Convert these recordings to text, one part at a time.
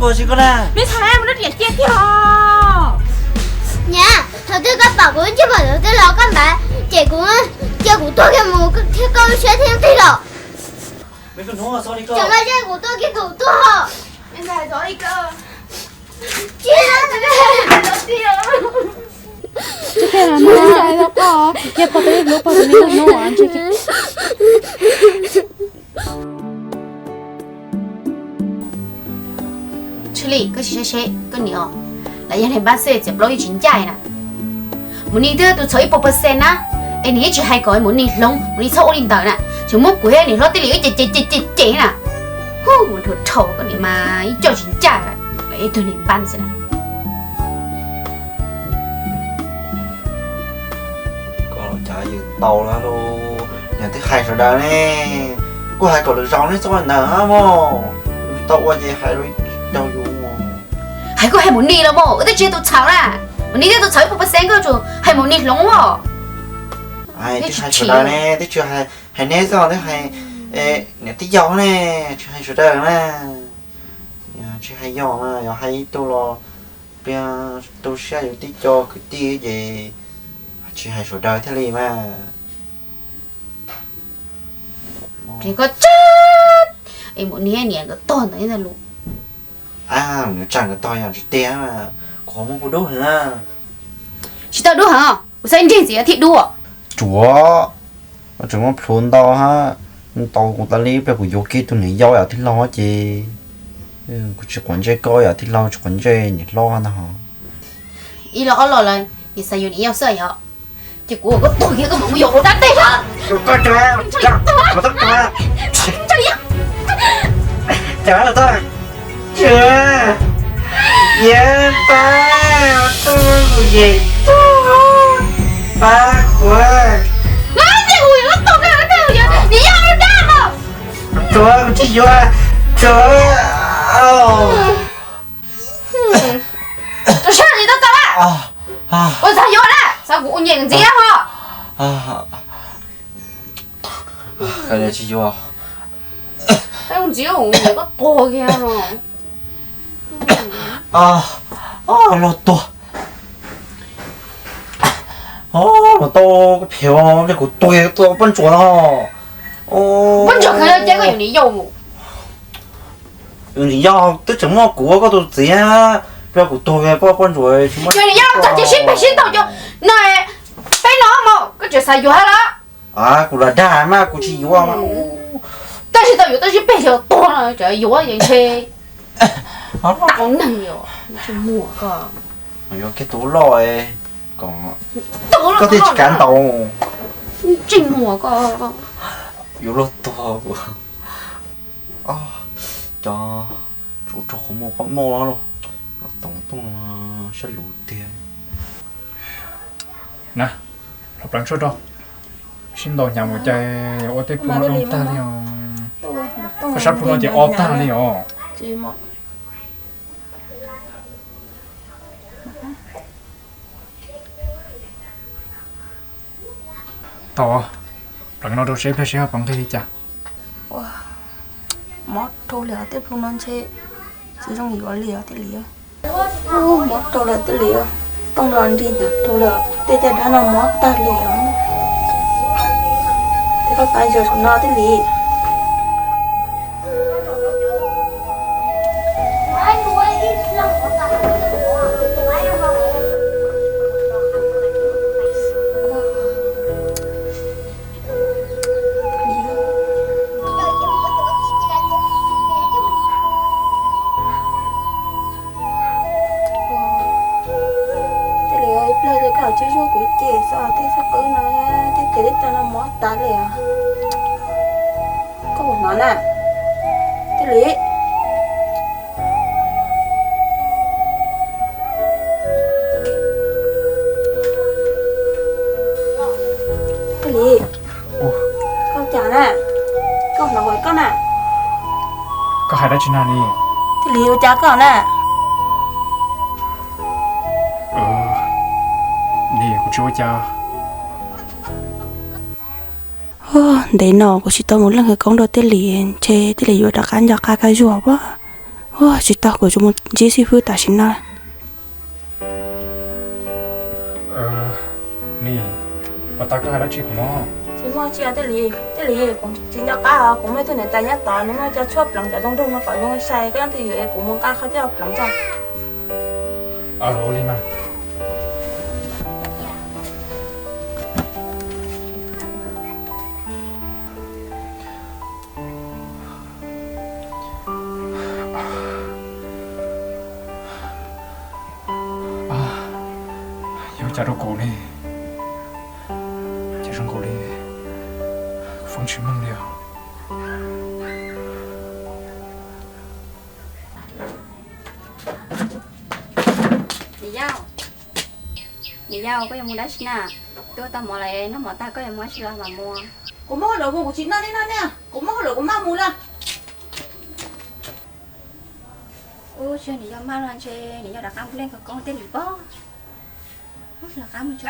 Niam, thaum twg koj pom kuv ib tug poj niam twg los koj npaj cem kuv, cia kuv tuag kiag mus thiab koj lub siab thiaj nqig los. Tseem los ze kuv tuag kiag kuv tuag. Tsis qhia, yog pom tus hlub pom tus me hlub no. Tshili, koj sim saib seb koj niam os, los yog niag npab xwb txiav plaub yeej tsis ncaj na. Mus nig twb tus txhaum ib puas percent na, es nws yeej tsis hais kom mus nig hloov, mus nig txhob ua li ntawd na, tseem muab kuv thiab niam hlob tij li wb cem cem cem cem cem na. Hu, mus dhau dhau koj niam mas ib co tsis ncaj, ib tug niag npab xwb na. Koj los cas yus tau lawm lauj, niam twb hais sawv daws ne, kuj hais kom lwm zaus ne txhob ua ntawd mog, tau ua ces hais rau caug yus. Hais kuj hais mus nig los mog, wb twb tsis yog tus txhaum na, mus nig twb tus txhaum ib puas percent koj tsuas hais mus nig hloov os. Twb hais sawv daws ne, twb tsis hais neb xwb, twb hais niam twb yog ne, tsis hais sawv daws na. Tsis hais yog na, yog hais ib tug los pliag tu siab yus tib co kwv tij ces tsis hais sawv daws thiaj li mas. Koj tsab, es mus niam niam nkawd tog ntawd lus. Nws tsam nkawd tog yog tsis tiag, qhov muaj pub dub heev na. Tsis tau dub heev, kuv xav nrig ntxiv thiaj dub. Tsuav, tseem muaj plhuav ntau hab, tau kuv tas li ib pliag kuv yuav kiag tus niam yau yam tij laug ces kuv tsis quav ntsej koj yam tij laug tsis quav ntsej niam hlob ntag. Ib los ob los lawm, niam xav yuav niam yau xwb yog. Ces kuv ua koj tuag kiag koj mam mus yuav hauv dab teb os. Pab kuv. Tsuav, kuv tsis yuav, tsuav. Tus sab li tau tau lawm. Kuv xav yuav na, xav kuv ua nyiam ntxiv ho. Tsis yuav. Ntxiv koj tuag kiag. Los tuag. Los tau, koj phem, kuv tuag, tuag poj ntsuam no. Poj ntsuam khaws los ces koj yuav niam yau mus. Yus niam yau twb tseem muaj kuv ua koj tus txiv, pliag kuv tuag poj, poj ntsuam tsis muaj. Yus niam yau txog ces sib pem sib ntaus cov no, peb no mus koj tseem xav yuav lawm. Kuv lam dag mas kuv tsis yuav mas. Tab sis tau yuav tab sis peb yog tuag no tseem yuav yeej ntshe. Qhov neeg yog tsis muag koj. Yuav kiag tus loj kom koj thiaj tsis kav ntaus. Tsis muag koj. Yuav luag tuag. Cov tsuv rau qhov muag qhov muaj los toov tooj sab luv tiag. Na, los pleev tshuaj rau. Sib ntaus hnyav mus cas ua tej plhu no doo tag li os. Koj sab plhu no ces o tag li os. Tau, pleev no rau seb pliag seb ho pleev nqi li cas. Mob dhau li os, tej plhu no ntshe tsis zoo yuav li os thiaj li. Mob dhau lawm thiaj li. Tooj no nrig hnyav dhau lawm, tej caj dab no mob tag li os. Tej koj pab zog saum no thiaj li. Tej li ib pliag ces koj tsis zuag kuv ces xwb, tej xab qwb no thiab tej kev teb chaws no mob tas li os. Koj puas hnov na? Tej li. Tej li. Koj cas na? Koj hnov ua koj na? Koj hais dab tsi na ni? Tej li ua cas koj na? Ni kuv tsis ua cas. Ntev no kuv tsis tau mus leej khawv koob rau tej li, ntshe tej li yuav rov qab nco qab kab zuag as. Ua tsis tau, kuv yuav tsum mus ntsib xib fwb tam sim no. Ua tau koj hais dab tsi kuv mob? Tsis muaj tsi, tej li, tej li kuv tsis nco qab os. Kuv muaj ib tug niam tais nyob tod, nws muaj cov tshuaj pleev cov zoo nraug no kom zoo sai, koj leej twg yuav es kuv mus nqa qhov coj pleev tso. Ua li mas. Yog cas rau kuv ne, cas zoo nkaus li kuv feeb tsis meej li os. Niam yau, niam yau, koj yuav mus dab tsi na? Twb ua tau mov lawm, noj mov tag koj yuav mus dab tsi los mam mus. Kuv muaj hauj lwm, kuv tsis noj li no ne, kuv muaj hauj lwm kuv mam mus lawm. Ub, tsis yog niam yau maj los ntshe niam yau rov qab mus leej khawv koob tej li pob. Rov qab mus tso.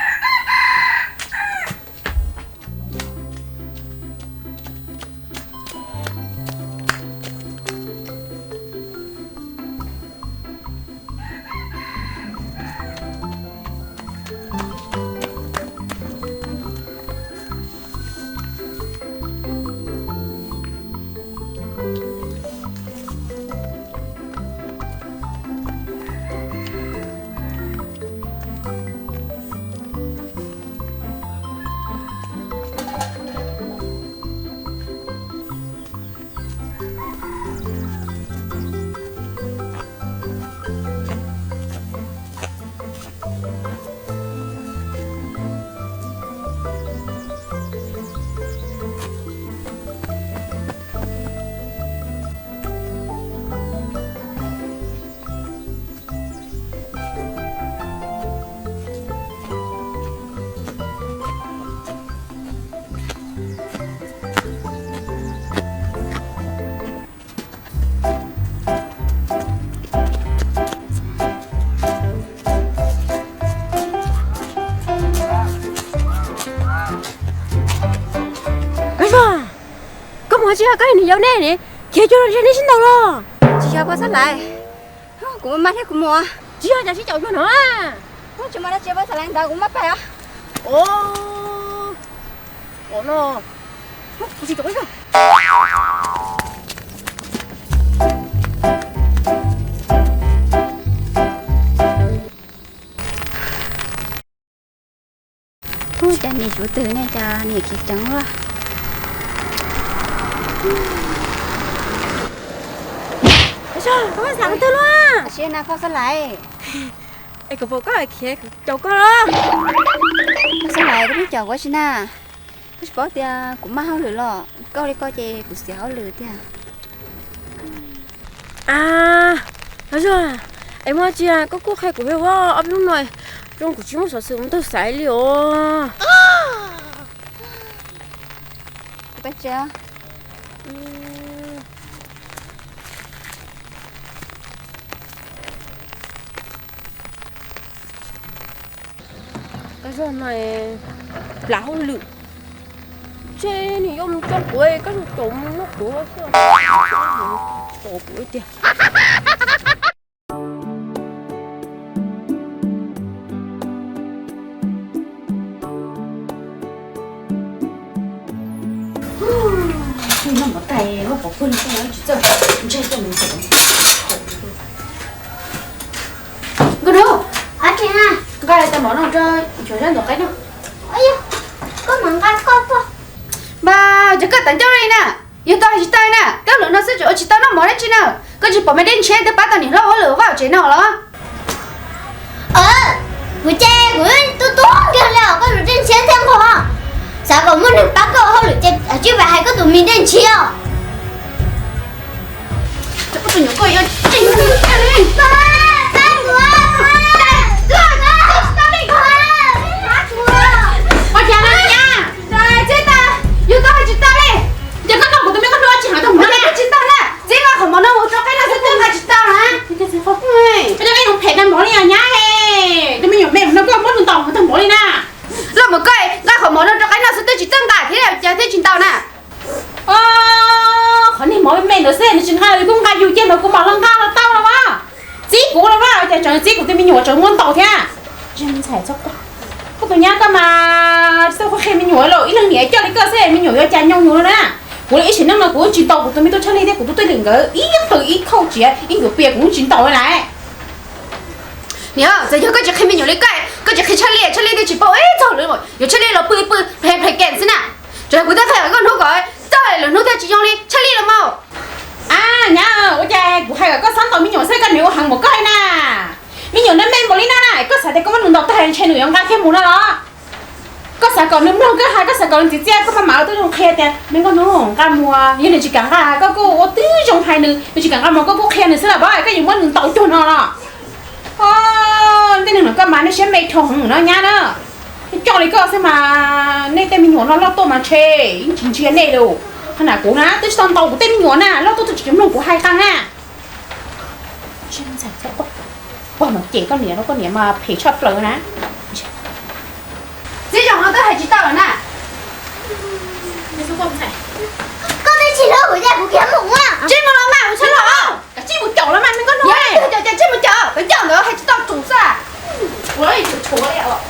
Koj mus tsis yog koj niam yau nej ne, khiav cuag los ntshe nej sib ntaus los. Tsis yog, poj Xab Lais, kuv maj thiab kuv mus. Tsis yog cas sib caum cuag no. Tsis muaj dab tsi, poj Xab Lais, ntawd kuv maj pais os. Ov, no, kuv tsis caum. Ub, cas niam tsuv twg ne, cas niam khiav ceev luaj. Koj xav twg luaj? Siab na poj Xab Lais. Es kuv pom koj khiav kuv caum koj los. Poj Xab Lais, koj pheej caum kuv tsi na? Koj tsis paub tias kuv maj hauj lwm los? Koj li koj ces kuv xiam hauj lwm tiag. A, Los Zog, es muaj tsi koj kuj qhia kuv thiab, ob peb hnub no zoo kuv tsis muaj xov xwm mus taug xaiv li os. Los Zog no, plav hauj lwm, ntshe nws yuav mus coj kuv, koj mus caum mus noj kuv xwb, caum kuv tiag. Noj mov tag, muab pov pwg no tsis txawj, ntshe coj mus caum. Nkauj Dub, nqa tau mov no rau cov zaj ntxuav qaib no. Koj mam nqa koj pog. Npawg, ces koj tawv ncauj li na, yus tau hais tsis tau na, koj lwm no xwb tseem ua tsis tau noj mov dab tsi na, koj tsis pom me dej ntshiab twb pab tau niam hlob ua lwm vaj tsev no los? Kuv ces kuv tu tu kiag li os, koj tus dej ntshiab thiab nqos, xav kom muaj neeg pab koj ua hauj lwm ces tsij pab hais koj tus me dej ntshiab. Ua cas no nyab? Yus tau hais tsis tau li. Ces koj noj kuv tus me nkauj hlub tsis hais tau mov na, tsis tau na, txiv nqa qhov mov no mus rau qaib noj xwb twb nqa tsis tau na. Koj cov me nyuam phem tag npaum li nyab he, tus me nyuam me no koj muab nws ntaus tag npaum li na. Los mas koj nqa qhov mov no rau qaib noj xwb twb tsis txawj nqa thiab cas thiaj tsis ntaus na. Qhov niag mov me me Xwb nws tsis nqa li kuj nqa yus cia los kuv mam los nqa los tau los as. Txib kuv los as, cas tseem txib kuv tus me nyuam tseem muab ntaus thiab. Koj tus nyab koj mas txawj qhuab qhia me nyuam lawm, ib leeg niam coj li koj xwb me nyuam yuav cas nyoo yus no na. Kuv li ib sim neej no kuv tsis ntaus kuv tus me tub Tshaj Li thiab kuv tus twj lim nkawd ib qw ib khauj tsiav ib ncuav pias kuv tsis ntaus li lawm. Niam, txawm yog koj tsis qhia me nyuam li koj, koj tsis qhia Tshaj Li, Tshaj Li twb tsis paub ib txog lawm, yuav Tshaj Li los pw pw phem phem kem xwb na. Tsuas yog kuv twb qhia kom koj hnub kom txawj lwm hnub thiaj tsis zoo li Tshaj Li los mas. Ab nyab, ua cas kuv hais kom koj txhob ntaus me nyuam xwb koj niam ua heev npaum koj li na. Me nyuam no me npaum li no na, koj xav tias koj muab nws ntaus tag ntshe nws yuav nqa kiag mus no los? Koj xav kom nws mloog koj hais, koj xav kom nws txiv txiaj, koj maj mam ua tib zoo qhia tias me nkauj hnub nqa mus, yog nws tsis kam nqa koj kuj ua tib zoo hais nws, nws tsis kam nqa mus koj kuj qhia nws xwb los as, koj yuav muab nws ntaus cuag no los? Tej neeg no koj mas nej siab me dhau heev no nyab na. Coj li koj xwb mas nej tej me nyuam no loj tuaj mas ntshe yeej tsis ntsia nej li. Qhov na kuv na twb tsis tau ntaus kuv tej me nyuam na, loj tuaj twb tsis mloog kuv hais qab na. Pog mas cem koj niam no, koj niam mas phem tshaj plaws na. Txij zaum no twb hais tsis tau lawm na. Koj twb tsis hlub kuv ces kuv khiav mus. Tsis mus los mas kuv txhob los. Koj tsis mus caum los mas me nkauj hnub. Yog koj caum ces tsis mus caum, koj caum ntawd hais tsis tau tsum xwb. Ua tsum tshuav li os.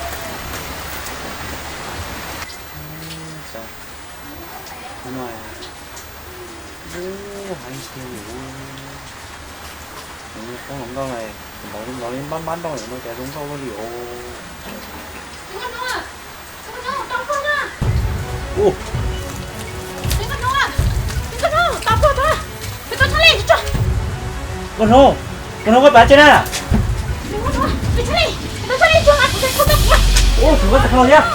Heev tiag li, qoob hluas nkauj, ntaus li ntaus li npab npab nrauj no cas zoo nkauj luaj li os. Nkauj hnub, nkauj hnub, koj pav tsi na? Ua, kuv tsis khau thiab.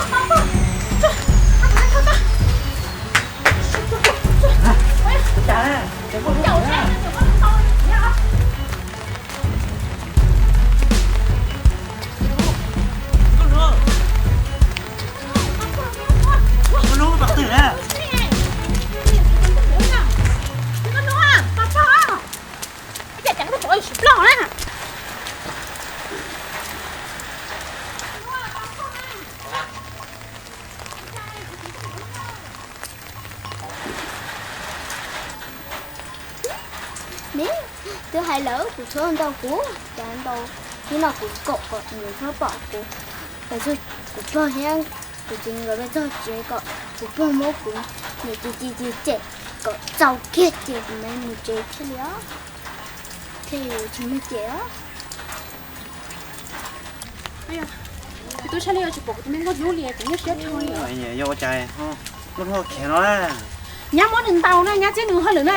Me, twb hais lawm kuv txhob ntaus kuv, cas ntaus thiab no kuv kom kom nws txhob pom kuv. Kuv pog thiab kuv txiv nkawd peb txog tsev kom kuv pog muab kuv niam ci ci ci cem kom txaus kiag ces kuv mam mus tsev thiaj li os. Thiaj li tsis muaj cem os. Tub Tshaj Li tsis pom kuv tus me nkauj hnub li, kuv nyuaj siab dhau li. Yog ua cas nkauj hnub khiav no na? Nyab muab nws ntaus na, nyab txib nws hauj lwm na,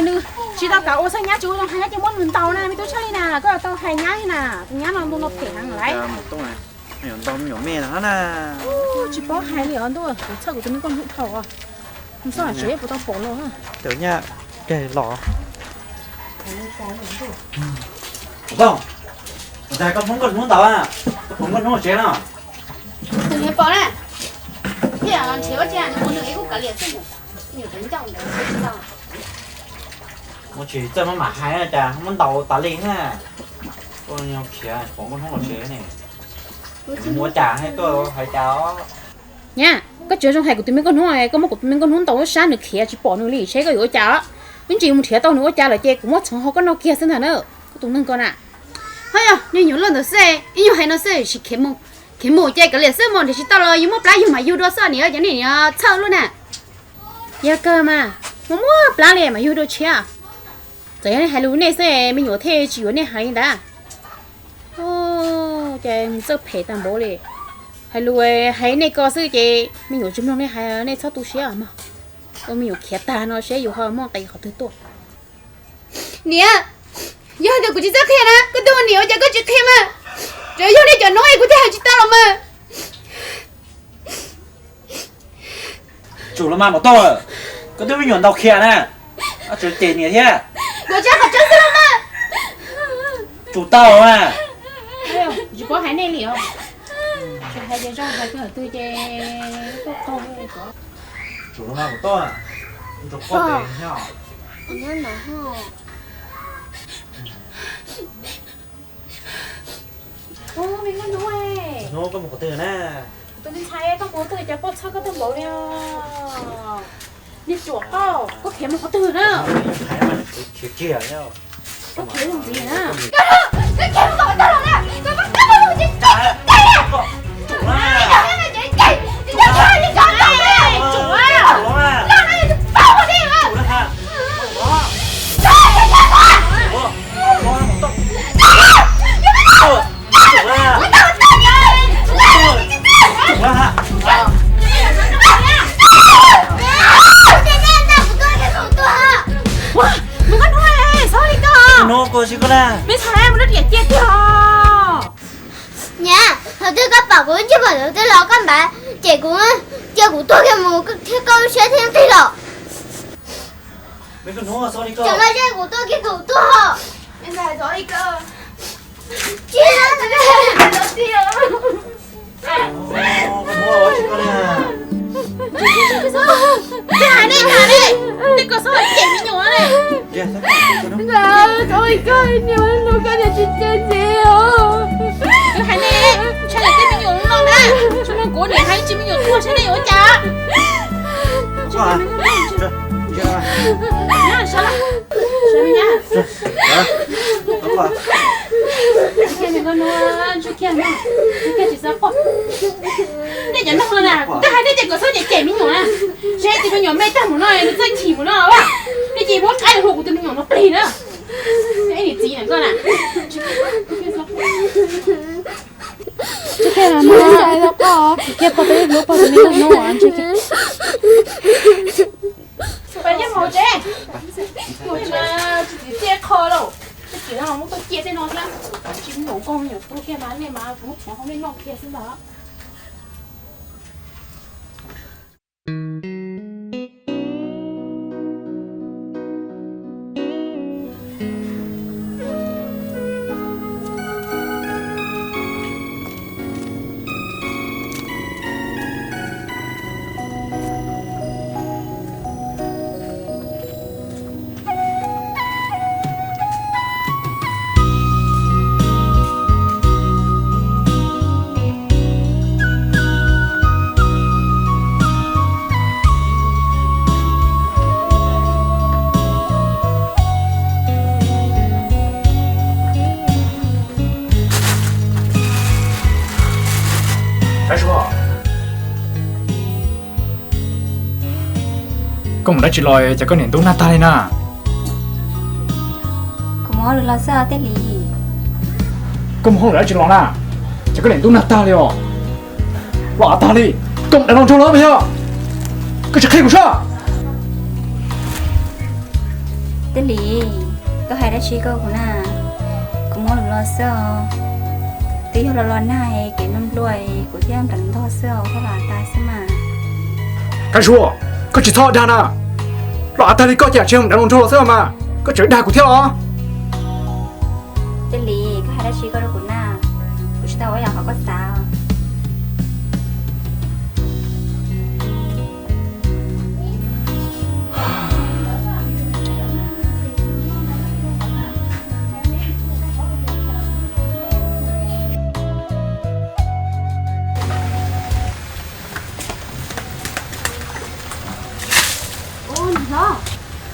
nws tsis tau kam ua xwb, nyab tsis ua zoo hais nyab ces muab nws ntaus na, me tub Tshaj Li na, koj tau hais nyab na, tus nyab no ntu no phem heev lawm. Ntaus me nyuam me no na. Tsis paub hais li os ntuj, kuv txhawj kuv tus me nkauj hnub dhau os. Mus txog tsev puas tau pom los. Cov nyab kag los. Ntag, koj muab nkauj hnub ntaus, koj puas nkauj hnub tsev no? Tus niag pom na, thiaj nrhiav ua tsi, nws ua nws ib khub kav liam xwb, nyuam tsev ncauj ntawd tsis tau. Ua tsis txawj maj mam hais cas muab ntaus tas li na. Koj khiav puas nkauj hnub los tsev ne? Ua cas hais koj hais cas os? Nyab, koj tsis zoo hais kuv tus me nkauj hnub, koj muab kuv tus me nkauj hnub ntaus lub sab nws khiav tsis pom nws li, seb koj yuav ua cas os. Ib ntsis mus nrhiav tau nws ua cas lawm ces kuv muab txhoov hau koj noj kiag xwb ntag na, koj tus neeg ko na. Ho yog niag nyuam loj ntawd xwb, ib nyuag hais no xwb, khiav mus ces kav liam xwb, mus nrhiav tsis tau los yus muab plab yug mas yug dua xwb, niam cov niam txhawj luaj na. Yog kawg mas, muab muab plab li mas yug dua tshiab. Txawm yog nej hais lus nej xwb, me nyuam thiaj tsis yuav nej hais li ntawd. Ces txawj phem tag npaum li. Hais lus hais nej ko xwb ces me nyuam tsis mloog nej hais, nej txhob tu siab mog. Ua me nyuam khiav tag no seb yus ho muaj nqis qhov twg tuaj. Niam, yog tias kuv tsis txawj qhia na, koj twb ua niam ua cas koj tsis qhia mas? Tsuas yog nej cov no es kuv thiaj hais tsis tau los mas. Tsum los mas Maum Tooj, koj twb me nyuam ntaus khiav na, tseem cem niam thiab. Kuv tsis qhov tseeb xwb los mas. Tsum tau mas. Tsis paub hais nej li os. Tsis hais tias zoo hais twg twg ces tuaj qaug. Tsum los mas Maum Tooj, tsum qaug pem nyob. Ub, me nkauj hnub, hnub koj mus qhov twg na? Tus me ntxhais, koj mus twg cas poj txhawj koj tag npaum li os? Niag ruam qoj, koj khiav mus qhov twg na? Koj khiav mus ntxiv na. Nws koj nuav xwb koj na. Meb txhais mus nrog riam cia tiag os. Niam, thaum twg koj pom kuv ib ntsis pom ntawd twb los koj npaj cem kuv, cia kuv tuag kiag mus thiab koj lub siab thiaj nqig los. Tseem los cem kuv tuag kiag kuv tuag. Hais ne, hais ne, tej koj txhob cem me nyuam ne. Koj niam tsis cem ntxiv os. Hais ne, ntshai lawm tej me nyuam no na. Tsis muaj kuv niam hais tsis me nyuam tuag saib nej yuav ua cas. Nej cov no na, kuv twb hais nej tias kom txhob cem cem me nyuam na. Saib tus me nyuam me tag mus no nws txawj chim mus no. Nej cia muab qaib hlua kuv tus me nyuam no plig na. Ib niam txiv na koj na. Cia pog tau ib hlub pog tus me nyuam no. Tsis txiv txiaj qho lauj. Tej kev no muab tuaj cia tej no thiab. Tsis me nyuam koj me nyuam tuag kiag mas nej mas kuv muab tshuav hauv nej noj kiag xwb ntag. Koj mus dab tsi los ces koj niam ntub nag tag li na? Kuv mus hauj lwm los xwb os Tej Lis. Koj mus hauj lwm dab tsi los na? Ces koj niam ntub nag tag li os. Los av tag li, koj mus dav hluas nraug los puas yog? Koj tsis qhia kuv soj. Tej Lis, koj hais dab tsi koj kuv na? Kuv mus hauj lwm los xwb os. Twb yog los los nag kev nplua nplua, kuv thiaj npleev ntog xwb os, koj los av tag xwb mas. Kab Suab, koj tsis txhob dag na. Los av tag li koj cas tsis mus dav hluas nraug los xwb mas koj tseem dag kuv thiab los? Tej Lis, koj hais dab tsi koj rau kuv na? Kuv tsis tau ua yam qhov koj xav.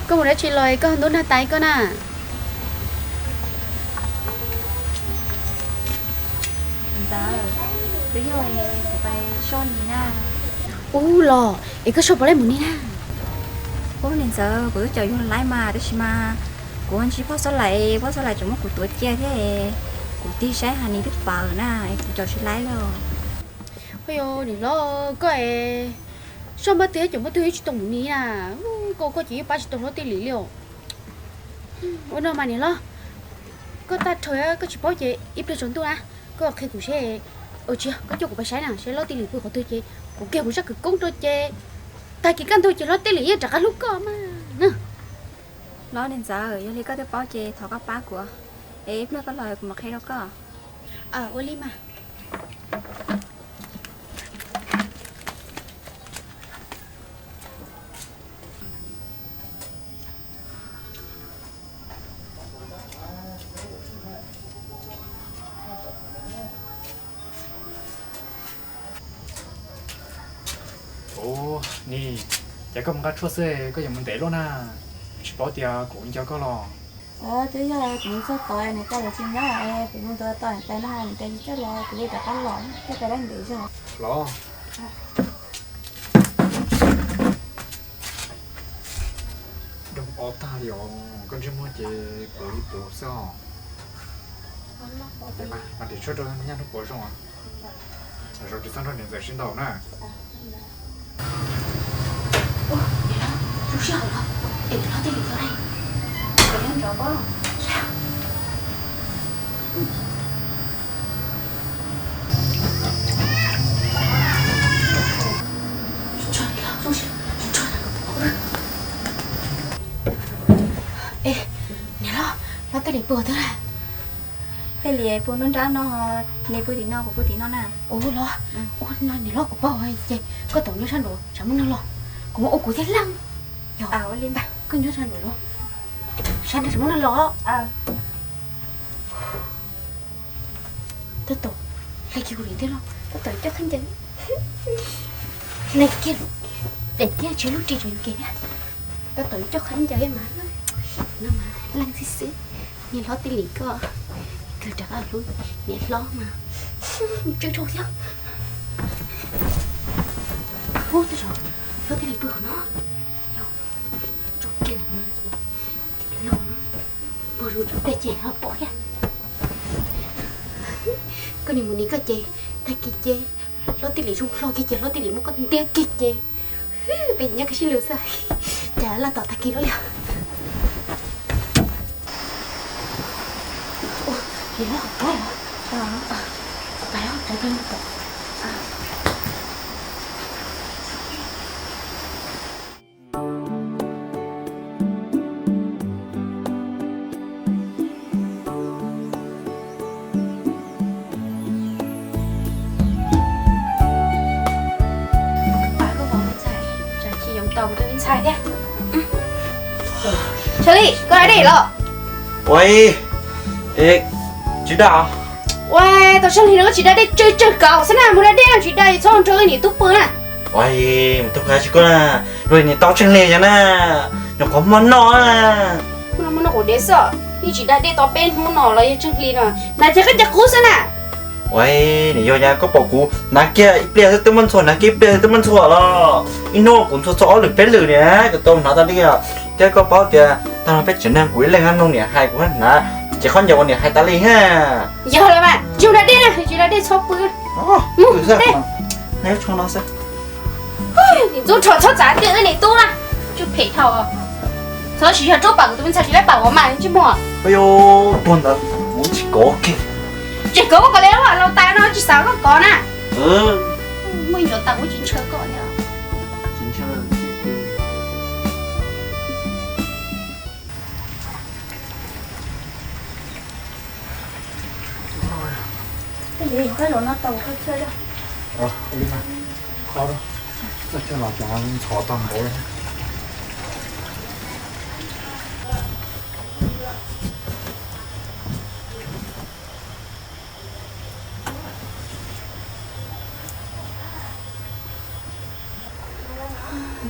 Koj mus dab tsi los koj ntub nag tas koj na? Ntxawm, twb yog kuv pais soj nis na. Ub los es koj soj puas laib mus nis na? Ub niam ntxawm, kuv twb caum yug laib mas tab sis mas kuv ntsib poj xob lais, poj xob lais tseem muab kuv tuav cia thiab. Kuv tig saib ha nis twb pawv na, kuv caum tsis laib li. Ua yog niam hlob, koj es soj npab twg caum npab twg tsis tau mus nis na. Koj, koj ces yeej pab tsis tau hlob Tej Lis li os. Ua no mas niam hlob, koj tag rhawv koj tsis paub ces ib pliag tsaus ntuj na koj qhia kuv seb. Tsis yog, koj coj kuv pais saib na, saib hlob Tej Lis pw qhov twg ces kuv kiag kuv zaj khawv koob rau ces tag kis kaj ntug ces hlob Tej Lis yeej rov qab hlub koj mas. Hlob niam ntxawm, yog li koj twb paub ces thov koj pab kuv, es ib pliag koj los kuv mam qhia rau koj. Ua li mas. Ub, nis, Ces koj mus nqa tshuaj xwb, koj yuav mus ntev luaj na, tsis paub tias kuv nco koj los. Twb yog kuv mus txog tod niam tais los tsis nyob, kuv mus ntua tod niam tais na, niam tais tsis coj los kuv li rov qab los, coj pais dab ntev zog. Los. Doog ob tag li os, koj ntsej muag ces puv li puv xwb os. Ces mas, mas tim tshuaj rau nyaj hnub puav zoo os. Zaum tsis txhob nrog niam ntxawm sib ntaus na. Lub sij hawm no, es nws hlob tej lus tau ne. Kom nyob nrog pab. Es, niam hlob, hlob tej lus puag twg na? Tej lus puag nruab nrab no, nws puag tim no, kuv puag tim no na. Ua los, ua no niam hlob kuv paub ces koj tau nyob sab nraud, tsam muaj neeg los. Kuv mus ua kuv thiab leej. Yog, koj nyob sab nraud, sab nraud tsam muaj neeg los. Tab tom, hlais kiag kuv lim tiag los, tab tom coj khaub ncaws. Hlais kiag, daim tiab tsis lub ris rau yus kiag thiab. Tab tom coj khaub ncaws mas, no mas leej xib xwb. Niam hlob tej lus koj, kawg rov qab hlub niam hlob mas tsw rau thiab. Ub, tej zaum hlob tej lus puag no. Tso kiag no, puag zoo tso peb ces ho pom thiab. Koj niam mus nim koj ces, tag kis ces hlob tej lus zoo hlo kiag ces hlob tej lus muab koj ntiab kiag ces peb nyob kaj sib lws xwb. Cas laj tom tag kis lawm li. Ua, nim lawv hauv plab os. Pais os, pais koj lub tom. Pab koj pov me ntxhais, tsam tsis yoov tau kuv tus me ntxhais thiab. Sawv li, koj da dej los? Ua, tau sab li no koj tsis da dej tsawg tsawg kaus xwb na, mus da dej tsis da txhob nrog wb niam tub pw na. Ua, mus tau qab tsis koj na, luag niam tau tsheej li yog na, nyuam qhuav muaj noj na. Muaj noj quav dev xwb, yeej tsis da dej tau peb hnub no los yog tsheej li no, hnav ces qab cas qub xwb na. Ua, nim yog yas koj pom kuv hnav kiag ib pliag xwb twb muab ntxhua, hnav kiag ib pliag xwb twb muab ntxhua los. Ib hnub kuv ntxhua txog ob lwm peb lwm niam, kuv tau hnav tau li. Thiab koj paub tias tag no peb tsev neeg kuv ib leeg mloog niam hais kuv hnav, ces qhov ncauj uas niam hais tas li ha. Yog los mas, tsis da dej na, tsis da dej txhob pw. Mus, dej. Ntxub rho txhob txav tiag wb niam tub na, tsuj phem dhau. Txhob siv zog rub pam kuv tus me ntxhais tsis laib pam ua mas ntsej muag. Tuag ntawd kuv tsis kov kiag. Tsis kov koj li, laus tas no tsis xav koj kov na. Muaj ib ncuav tas kuv tsis ntshaw koj thiab. Tej li koj los no tau koj chaw da. Qhov txoj chaw los cas ntxhov tag npaum li.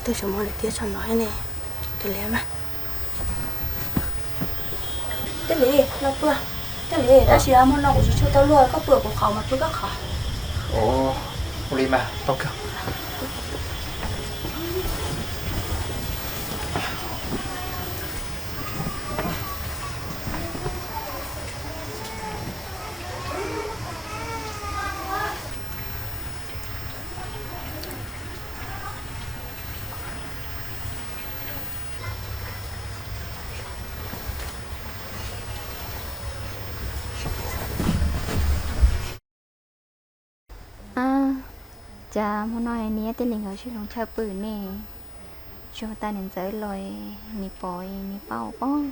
Tej zaum muaj lwm tiam tsam no ne, tus liam mas. Tej li, los pw. Tej li, tab sis hmo no kuv tsis tshua tau luag, koj pw kuv qhov mas pw koj qhov. Ua li mas tau kawg. Cas hmo no niam thiab tij Lis nkawd sib hloov chaw pw ne? Tsis tas niam ntxawm los niam pom niam paub pob.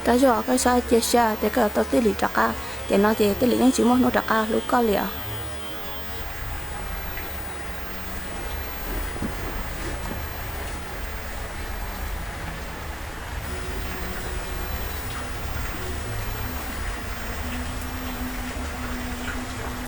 Koj zog koj saib cia siab tias koj yuav tau tij Lis rov qab, tiam no ces tij Lis yeej tsis muaj hnub rov qab hlub koj li os.